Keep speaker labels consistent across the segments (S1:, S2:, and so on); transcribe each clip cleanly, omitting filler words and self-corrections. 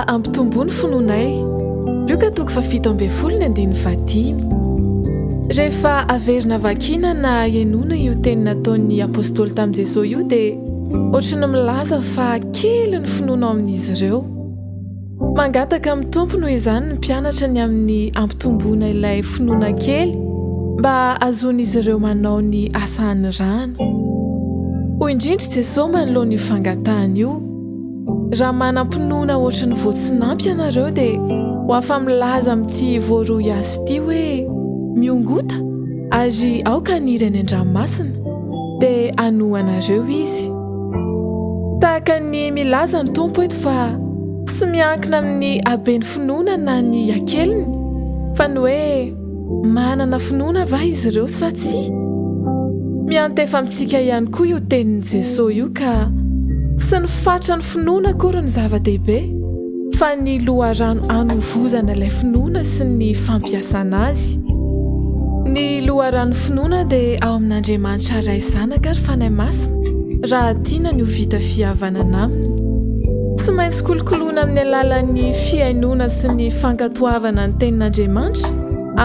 S1: Mba ampitomboa ny finoanay. Lioka toko fahafito ambin'ny folo ny andininy fahadimy. Rehefa averina vakiana na henoina io teny nataon'ny apostoly tamin'i Jesosy io dia ohatry ny milaza fa kely ny finoana ao amin'izy ireo. Mangataka amin'ny Tompo noho izany ny mpianatra ny amin'ny hampitomboana ilay finoana kely mba hahazoan'izy ireo manao ny asa anirahana. Hoy indrindra i Jesosy manoloana io fangatahana io, Raha manam-pinoana ohatry ny voatsinampy ianareo dia ho afa-milaza amin'ity voaroy hazo ity hoe, Miongota ary aoka haniry any an-dranomasina, dia hanoa anareo izy. Tahaka ny milaza ny Tompo eto fa tsy miankina amin'ny haben'ny finoana na ny hakeliny, fa ny hoe manana finoana va izy ireo sa tsia? Miantefa amintsika ihany koa io tenin'i Jesoa io ka tsy ny fatran'ny finoana akory no zava-dehibe fa ny loharano anovozana ilay finoana sy ny fampiasana azy. Ny loharanon'ny finoana dia ao amin'Andriamanitra Ray Zanaka ary Fanahy Masina raha tiana ny ho vita fihavanana aminy. Tsy maintsy kolokoloina amin'ny alalan'ny fihainoana sy ny fankatoavana ny Tenin'Andriamanitra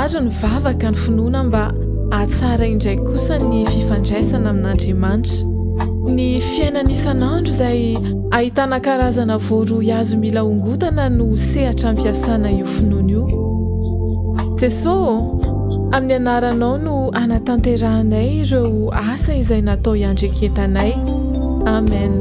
S1: ary ny vavaka ny finoana mba hahatsara indray kosa ny fifandraisana amin'Andriamanitra. Ny fiainana isan'andro izay ahitana karazana voaroy hazo mila ongotana no sehatra ampiasana io finoana io. Jesoa ô, amin'ny anaranao no anatanterahanay ireo asa izay natao hiandreketanay. Amen.